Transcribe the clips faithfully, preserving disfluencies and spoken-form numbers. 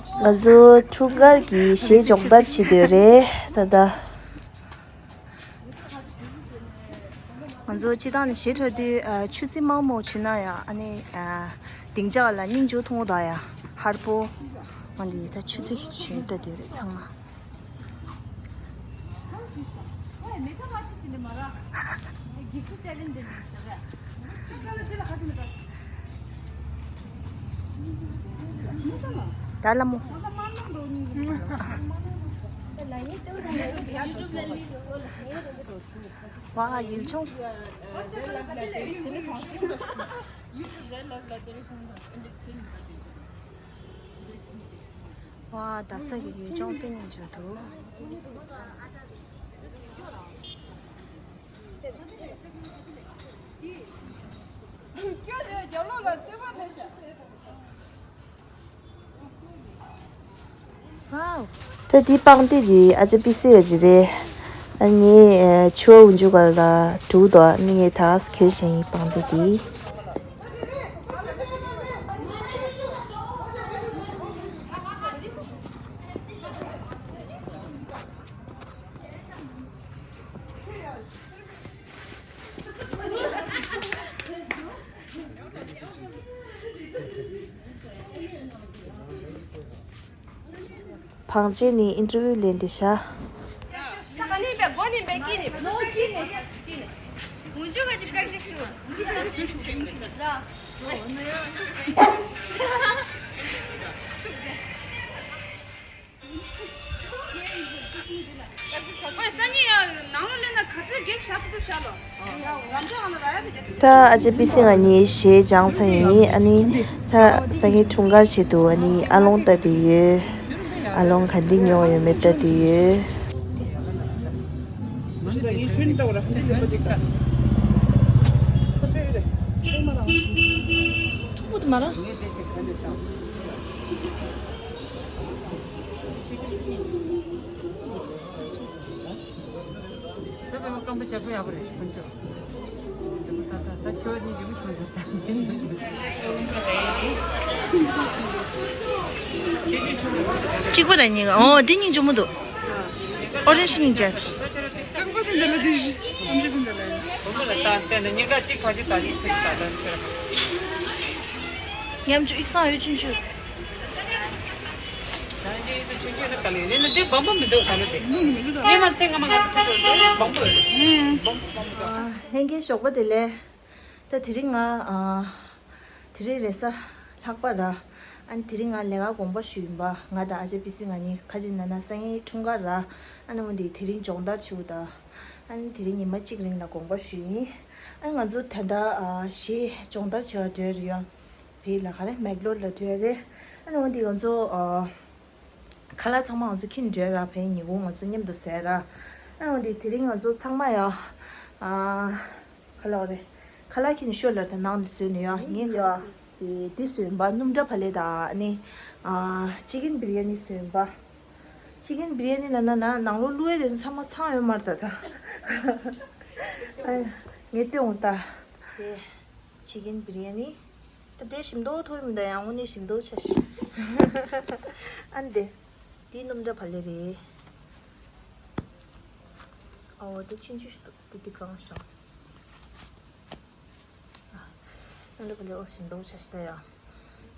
ང་ཚོ་འཁྲུངས་སྐར་གྱི་གཞས་སྦྱོང་བརྡར་བྱེད་འདོད་རེད་ད་ལྟ། ང་ཚོ་སྤྱི་བཏང་ནས་གཞས་འཁྲབ་དུས་ཨ། ཆུ་ཚོད་མང་མང་བྱུང་ན་ཡང་ཨ་ནི་ཨ། སྡིངས་ཆ་ལ་སྙིང་རྗེ་མཐོང་དང་ཡང་ཧར་པོ། འོན་ཏེ་ད་ཆུ་ཚོད་བྱུང་ལྟ་དེ་རེད་ཚང་མ། ད་ལ་མོ། ཝ་ཡུལ་ལྗོངས། ཝ་རྡ་ས་གི་ཡུལ་ལྗོངས་སྐད་ནས་བརྗོད་འདུག་ད་འདི་པང་གདན་འདི་ཨ་ཅག་པི་སི་ཡ་ཅིག་རེད། ཨ་ངས་ཕྱུ་པ་འུ་ཅུ་ག་ལ་དྲུག་དོ་ནི་ངས་ད་ག་སེ་གྱོན་བཞིན་ཡིན་པང་གདན་འདི། བང་ཆེན་ནི་ཨིན་ཊར་བིའུ་ལེན་ཏེ་ཤ། ཨོ་སང་ཉིན་ཡང་ནང་ལོགས་སླེབས་ན་ག་ཚོད་འགེབས་བཞག་ཐུབ་ཐུབ་བཞག་ལོ། ད་ཨ་ཅེ་པི་སི་ང་གཉིས་གཞས་སྦྱངས་ཚར་ཡིན། ཨ་ནི་ད་སང་ཉིན་འཁྲུངས་སྐར་ཆེད་དུ་ཨ་ནི་ཨ་ལོང་ལྟ་དེ་ཡོད། ཨ་ལོང་ག་འདི་ཉོ་ཡོད་མེད་ལྟ་དེ་ཡོད། ཐུག་པོ་དུ་མ་ར། ས་བོན་སྐམ་པོ་ཆགས་པོ་ཡག་པོ་རེད་ཁོང་ཚོ། ད་ད་ད་ཆེ་བ་གཉིས་ཇི་མ་ཆུང་ཟེར་ད། གཅིག་པ་ར་གཉིས་ཀ། ཨོ་འདི་གཉིས་ཇོ་མོ་འདུག་ཨོ་རེན་ཇི་གཉིས་བྱས། སྐམ་པོ་དེ་འདི་ལ་འདི་བཞི། ཨམ་ཅི་དེ་འདི་ལ་ཡིན། བུ་མོ་ལ་ད་བལྟས་ན་གཉིས་ཀ་གཅིག་ཕ་གཅིག་ད་གཅིག་ཚེ་གཅིག་ད་ད་འདི་ཁྱེར། ཉམ་ཆུང་ཡིག་ཚང་ཡོད་ཆུང་ཆུང་། ད་འདི་ཡིག་ཚང་ཆུང་ཆུང་ནི་ག་ལེ་རེད་ན་འདི་བམ་པོ་མི་འདུག་ད་ལོ་དེ། སྔོན་མ་ཚེ་སྔ་མ་ང་ཚོ་ཐུག་འདུག་བམ་པོ་རེད། བམ་པོ་བམ་པོ་ད། ལྷན་རྒྱས་ཞོགས་པ་བདེ་ལེགས། ད་དེ་རིང་ང་ཨ། དེ་རིང་རེས་གཟའ་ལྷག་པ་ར། ཨ་ནི་དེ་རིང་ང་ལས་ཀ་དགོངས་པ་ཞུས་ཡིན་པ། ང་དང་ཨ་ཅེ་པི་སི་ང་གཉིས་ཁ་ཅིག་ན་ན་སང་ཉིན་འཁྲུངས་སྐར་ར། ཨ་ནི་འོན་ཏེ་དེ་རིང་སྦྱོང་བརྡར་བྱེད་དགོས་ད། ཨ་ནི་དེ་རིང་ཉི་མ་གཅིག་རིང་ལ་དགོངས་པ་ཞུས་ཡིན། ཨ་ནི་ང་ཚོ་ད་ལྟ་ཨ་གཞས་སྦྱོང་བརྡར་བྱེད་པར་འགྲོ་ཡ་རེད་ཡ། བོད་ལ་ག་རེ་མེག་ལོར་ལ་འགྲོ་ཡ་རེད། ཨ་ནི་འོན་ཏེ་ང་ཚོ་ཨ། ཁ་ལག་ཚང་མ་ང་ཚོ་ཁྱེར་འགྲོ་ར། བོད་ཉིན་གུང་ང་ཚོ་མཉམ་དུ་ཟས་ར། ཨ་འོན་ཏེ་དེ་རིང་ང་ཚོ་ཚང་མ་ཡ། ཨ། ཁ་ལག་རེད། ཁ་ལག་ཁྱེར་ནས་ཤོག་ལར་དང་ནང་དུ་བཟོས་ནས་ཡ་ངས་ཡ། དེ་འདི་བཟོས་ཡིན་པ་སྣུམ་འདྲ་བག་ལེབ་དང་ཨ་ནི། ཨ། ཅི་ཀན་བི་རི་ཡ་ནི་བཟོས་ཡིན་པ། ཅི་ཀན་བི་རི་ཡ་ནི་ལ་ན་ན་ནང་ལོགས་བླུགས་ཡ་དེ་ཚང་མ་ཚང་ཡོད་མ་རེད་ད་ད། ཨ། ངས་སྟོན་འོང་ད། དེ། ཅི་ཀན་བི་རི་ཡ་ནི། ད་དེ་ཞིམ་མདོག་ཐོག་མི་འདུག་ཡང་དངོས་གནས་ཞིམ་མདོག་ཆགས་ཤིག་ཨ་ནི་དེ། དེའི་སྣུམ་འདྲ་བག་ལེབ་རེད། ཨོ་དེ་ཆུང་ཆུང་ཞིག་འདུག་དེ་དེ་གང་ཤོག་ཨ། སྣུམ་འདྲ་བག་ལེབ་ཨོ་ཞིམ་མདོག་ཆགས་ཤིག་ད་ཡ།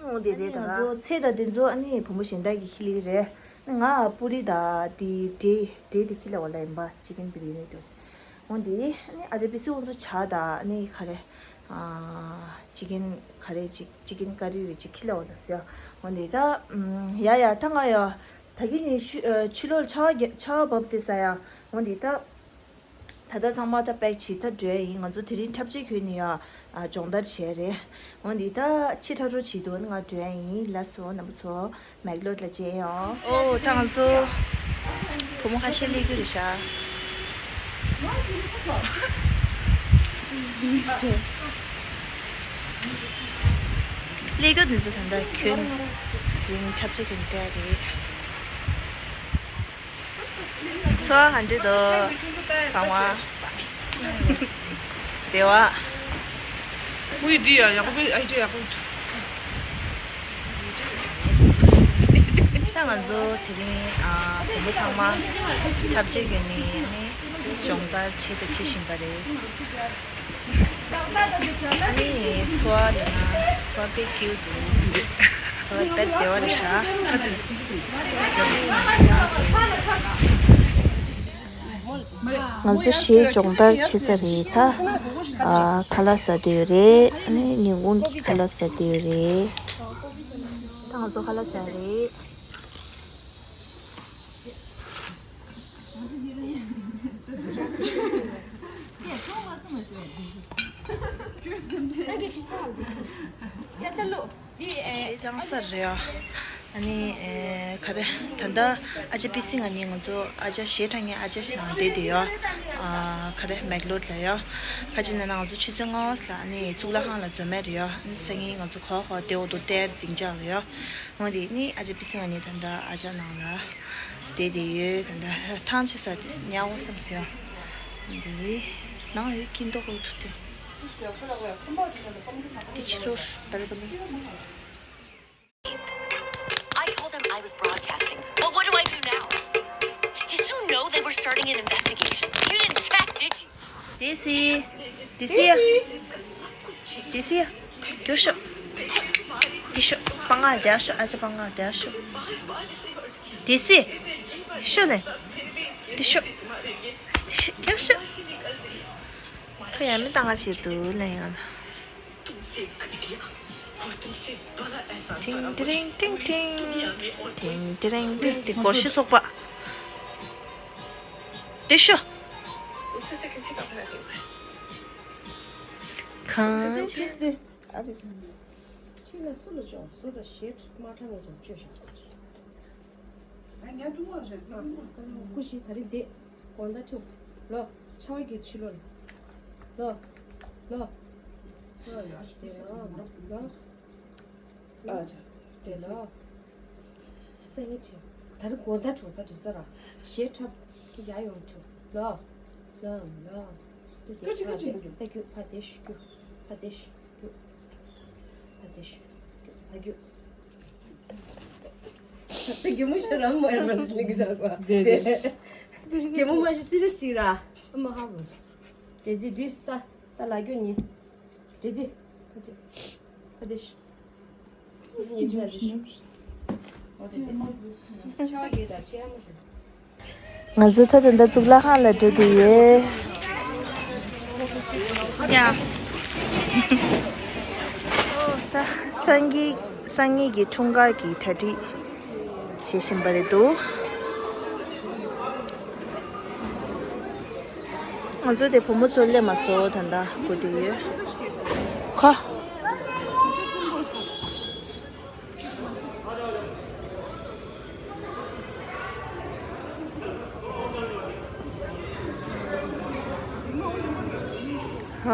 ཨོ་དེ་རེད་ད། ང་ཚོ་ཚེ་ད་དེ་ཚོ་ཨ་ནི་བུ་མོ་གཞན་དག་གིས་ཁྱེར་ལེ་རེད། ང་པུ་རི་ད་དེ་འབྲས་འབྲས་དེ་ཁྱེར་ལེ་བ་ལ་ཡིན་པ་ཅི་ཀན་བི་རི་ཡ་ནི་འགྲོ། འོན་ཏེ་ཨ་ནི་ཨ་ཅེ་པི་སི་ཁོང་ཚོ་ཇ་དང་ཨ་ནི་ག་རེ། ཅི་ཀན་ག་རེ་ཅིག་ཅི་ཀན་ཀ་རི་རེ་ཅིག་ཁྱེར་ལེ་བ་ལ་ཟེར། འོན་ཏེ་ད་ཡ་ཡ་ད་ང་ཡ་ད་གིན་ནས་ཕྱི་ཕྱི་ལོགས་ཆར་པ་རྒྱག་ཆར་པ་བབས་ཏེ་ཟ་ཡ། འོན་ཏེ་ད་ད་ལྟ་ཚང་མ་ད་པེག་བྱེད་ད་འགྲོ་ཡ་ཡིན། ང་ཚོ་དེ་རིང་འཁྲབ་ཆས་གྱོན་ནས་ཡ་སྦྱོང་བརྡར་བྱས་རེད། འོན་ཏེ་ད་ཕྱི་དྲག་རོགས་བྱེད་དུས་ང་འགྲོ་ཡ་ཡིན། ལགས་སོ་རྣམ་པ་ཚོ། མེག་ལོར་ལ་མཇལ་ཡོང་། ཨོ་ད་ང་ཚོ་བུ་མོ་ཁ་ཤས་སླེབས་རྒྱུ་རེད་ཤག་སླེབས་རྒྱུ་འདི་ཚོ་ད་ལྟ་གྱོན་རིང་འཁྲབ་ཆས་གྱོན་བསྡད་རེད། ཚོ་ག་འདྲ་འདུག་ཚང་མ། བདེ་བ། ཝི་འདི་ཡ་ཡག་པོ་ཨའི་ཌི་ཡ་ཡག་པོ་འདུག་ང་ཚོ་དེ་རིང་ཨ་བུ་མོ་ཚང་མ་འཁྲབ་ཆས་གྱོན་ནས་ནི་སྦྱོང་བརྡར་བྱེད་དང་བྱེད་བཞིན་པ་རེད། ཨ་ནི་ཚོ་བ་ལ་ན་ཚོ་བ་དཔེ་སྐྱིད་འདུག་ཚོ་བ་དཔེ་བདེ་བ་རེད་ཤག་ང་ཚོ་གཞས་སྦྱོང་བརྡར་བྱེད་ས་རེད་ད། ཨ་ཁ་ལག་ཟ་དུས་རེད། ཨ་ནི་ཉིན་གུང་གི་ཁ་ལག་ཟ་དུས་རེད། ད་ང་ཚོ་ཁ་ལག་ཟ་རེད། ཡ་ད་ལོ། འདི་ཨེ། གཞས་སྦྱང་ས་རེད་ཡ། ཨ་ནི་ཨེ་ག་རེ། ད་ལྟ་ཨ་ཅག་པི་སི་ང་གཉིས་ང་ཚོ་ཨ་ཅག་གཞས་འཁྲབ་མཁན་ཨ་ཅག་ཞིག་ནང་བསྡད་དེ་ཡ། ཨ་ག་རེ་མེག་ལོར་ལ་ཡ། ཁ་ཅིག་ན་ན་ང་ཚོ་ཆུ་ཚོད་ལྔ་པ་ལ་ཨ་ནི་གཙུག་ལག་ཁང་ལ་འཛོམས་མེད་རེད་ཡ། ཨ་ནི་སང་ཉིན་ང་ཚོ་གོ་གོ་དེ་འོ་དོ་དེར་སྡིངས་ཆ་ལ་ཡ། འོ་དེ་ནི་ཨ་ཅག་པི་སི་ང་གཉིས་ད་ལྟ་ཨ་ཅག་ནང་ལ་བསྡད་དེ་ཡོད། ད་ལྟ་ཐང་ཆད་ས་དེ་ཉལ་འོ་བསམ་སོང་ཡ། འོ་དེ་ནང་ཡོད་ཀྱིན་མདོག་འོ་ཐུག་སྟེ། དེ་ཕྱི་ལོར་བལ་ཀ་ནི། I told them I was broadcasting, but what do I do now? Did you know they were starting an investigation? You didn't check, did you? This is, this is, this is, 继续，继续，帮我点数，还是帮我点数？This is，说呢？继续，继续，继续。可以，没当我去读那样的。 ཏིང་ཏིང་ཏིང་ཏིང་། ཏིང་ཏིང་ཏིང་ཏིང་། སྒོར་གཞས་ཚོགས་པ། དེ་ཤོ། གང་ཅི། ཁྱེད་ལ་སུ་ལ་ཅོག་སུ་དང་ཞེ་མ་ཁྲ་ངེས་ཅན་བཅོས་ཤག་ང་ཉ་ཐུང་བ་རེད། ཀུ་ཤི་ད་རེས་འདི་དགོང་དག་ཐུག་ལོ། ཆ་བ་གི་ཕྱི་ལོ་ལ། ལོ། ལོ། ལོ་ཡ་དེ་ལོ། ལོ། ཨ་ཅག་དེ་ལོ། སེང་གེ་ཁྲི། ད་རེས་དགོང་དག་གྲོགས་པ་དྲི་ས་ར། ཞེ་འཁྲབ་ཀྱི་ཡ་ཡོང་ཐུག་ལོ། ལོ། ལོ། དེ་དེ་ཀ་ཅི་ཀ་ཅི་འདུག་ད་རྒྱུ་ཕ་དེ་ཤི་རྒྱུ། ཕ་དེ་ཤི་རྒྱུ། ཕ་དེ་ཤི་རྒྱུ། ཕ་རྒྱུ། ད་གད་མོ་ཤོར་རམ་མ་ཡར་མར་ལུས་ཀྱི་ར་གོ། དེ་དེ། གད་མོ་མ་ཤོར་སི་རི་སི་ཅིག་ར། ཨ་མ་ཧ་གོ། འདྲེ་རྩི་འདྲིས་ད་ད་ལ་རྒྱུ་ཉི། འདྲེ་རྩི། ཁ་དེ་ཤི། སི་སི་ཉི་ཁྲི་ལ་དེ་ཤི། འོ་དེ་དེ། ཆ་གི་ད་ཆེ་ཨ་མ་ཤོར། ང་ཚོ་ད་ད་ལྟ་གཙུག་ལག་ཁང་ལ་འགྲོ་བསྡད་ཡོད། ཡ། ད་སང་ཉིན་སང་ཉིན་གྱི་འཁྲུངས་སྐར་གྱི་གྲ་སྒྲིག་བྱེད་བཞིན་པ་རེད་འདུག་ང་ཚོ་དེ་བུ་མོ་ཚོ་སླེབས་མ་སོང་། ད་ལྟ་སྒུག་བསྡད་ཡོད། ཁོ། ཧ།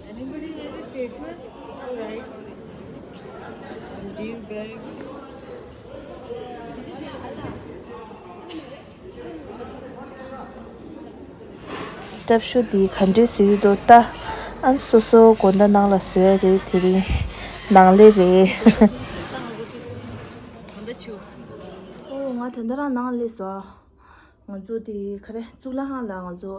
Anybody need a paper? All right. I'll give back. སྐྲ་ཤོ་འདི་ག་འདྲས་བཟོས་ཡོད་དོ་ལྟ། ཨ་ནི་སོ་སོ་དགོང་དག་ནང་ལ་བཟོས་རེད། དེ་རིང་ནང་ལས་རེད། ཨོ་ང་ད་ལྟ་རང་ནང་ལས་བཟོ། ང་ཚོ་དེ་ག་རེ་གཙུག་ལག་ཁང་ལ་ང་ཚོ་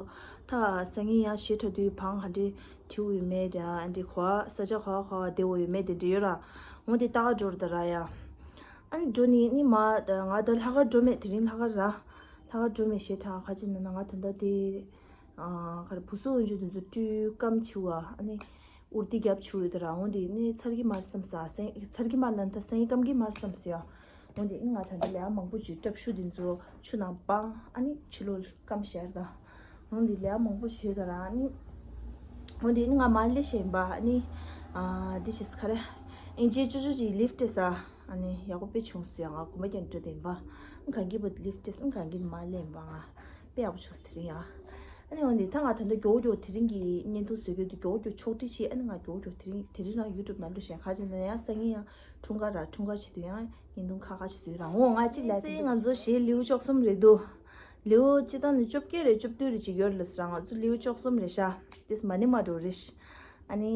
ད་སང་ཉིན་ཡང་གཞས་འཁྲབ་དུས་བང་ག་འདྲས་བྲིས་ཡོད་མེད་དེ། ཨ་འདྲས་གོ་བ་ས་ཆ་ག་བ་ག་བ་བསྡད་ཡོད་མེད་དེ་འདྲས་ཡོད་ར། འོ་དེ་ལྟ་ག་འགྲོ་ར་ད་ར་ཡ། ཨ་ནི་འགྲོ་ནི་ནི་མ་ད་ང་ད་ལྷག་དཀར་འགྲོ་མེད། དེ་རིང་ལྷག་དཀར་ར། ལྷག་དཀར་འགྲོ་མེད་གཞས་འཁྲབ་ག་ཅི་ན་ན་ང་ད་ལྟ་དེ་ཨ་ག་རེ་བུ་སུ་འོན་ཆུ་དེ་ཚོ་སྤྲུལ་སྐམ་ཆུ་བ་ཨ་ནི། འུར་ཏི་རྒྱབ་ཆུ་ཡོད་དེ་ར། འོ་དེ་ནི་ཚར་གི་མ་རེད་བསམ་ས། སེང་ཚར་གི་མ་རེད་ལ་ད་སེང་སྐམ་གི་མ་རེད་བསམ་སོང་ཡ། འོ་དེ་ནི་ང་ད་ལྟ་ལས་མང་པོ་ཅིག་སྐྲ་ཤོ་དེ་ཚོ་ཆུ་ནང་སྤང་ཨ་ནི་ཕྱི་ལོགས་སྐམ་ཤར་ད། འོ་དེ་ལས་མང་པོ་ཞིག་ཡོད་དེ་ར་ཨ་ནི། འོ་དེ་ནི་ང་མ་ལས་ཤེས་ཡིན་པ་ཨ་ནི། ཨ་དེ་ཞིག་ག་རེ། ཨིན་ཇི་ཅོ་ཅོ་ཅིག་ལིབ་ཏེ་ས་ཨ་ནི་ཡག་པོ་དཔེ་བྱུང་སོང་ཡ། ང་གོམ་པ་རྒྱག་འགྲོ་དེ་ཡིན་པ། གང་གི་བུ་ལིབ་ཏེ་ས་གང་གི་མ་ལས་ཡིན་པ་ང་། དཔེ་ཡག་པོ་བྱུང་སོང་དེ་རིང་ཡ། ཨ་ནི་འོ་ནི་ད་ང་ད་ལྟ་མགྱོགས་མགྱོགས་དེ་རིང་གི་བརྙན་ཐུང་བཟོ་རྒྱུ་དེ་མགྱོགས་མགྱོགས་ཕྱོགས་སྒྲིག་བྱས། ཨ་ནི་ང་མགྱོགས་མགྱོགས་དེ་རིང་དེ་རིང་རང་ཡུ་ཊུབ་ནང་བླུགས་ཤག་ག་ཅི་ན་ཡང་སང་ཉིན་ཡང་འཁྲུངས་སྐར་ར། འཁྲུངས་སྐར་ཆེད་དུ་ཡང་བརྙན་ཐུང་ཁག་ཁག་ཅིག་བཟོས་རང་འོ་ང་གཅིག་ལ་དེ་ང་ཚོ་གཞས་ལེའུ་བཅུ་གསུམ་རེད་འདུག་ལེའུ་སྤྱི་བཏང་ནི་བཅོ་བརྒྱད་རེད། བཅུ་བདུན་རེད་ཅིག་ཡོད་རེད་ལ་ཟེར། ང་ཚོ་ལེའུ་བཅུ་གསུམ་རེད་ཤག་དེས་མ་ཎི་མ་འགྲོ་རེད། ཨ་ནི་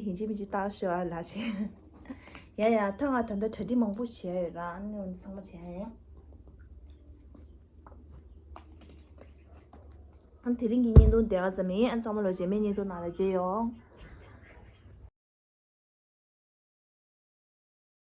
ཡིན་གཅིག་མིན་གཅིག་བཏང་ཤོག་ཨ་ལ་ཆེ། ཡ་ཡ་ད་ང་ད་ལྟ་གྲ་སྒྲིག་མང་པོ་བྱས་ཡོད་ར། ཨ་ནི་འོ་ནི་ཚང་མ་བྱས་ཡ་ཡ། ཨ་དེ་རིང་གི་བརྙན་ཐུང་དེ་ག་ཙམ་ཡིན། ཨ་ཚང་མ་ལོ་རྗེས་མའི་བརྙན་ཐུང་ནང་ལ་མཇལ་ཡོང་།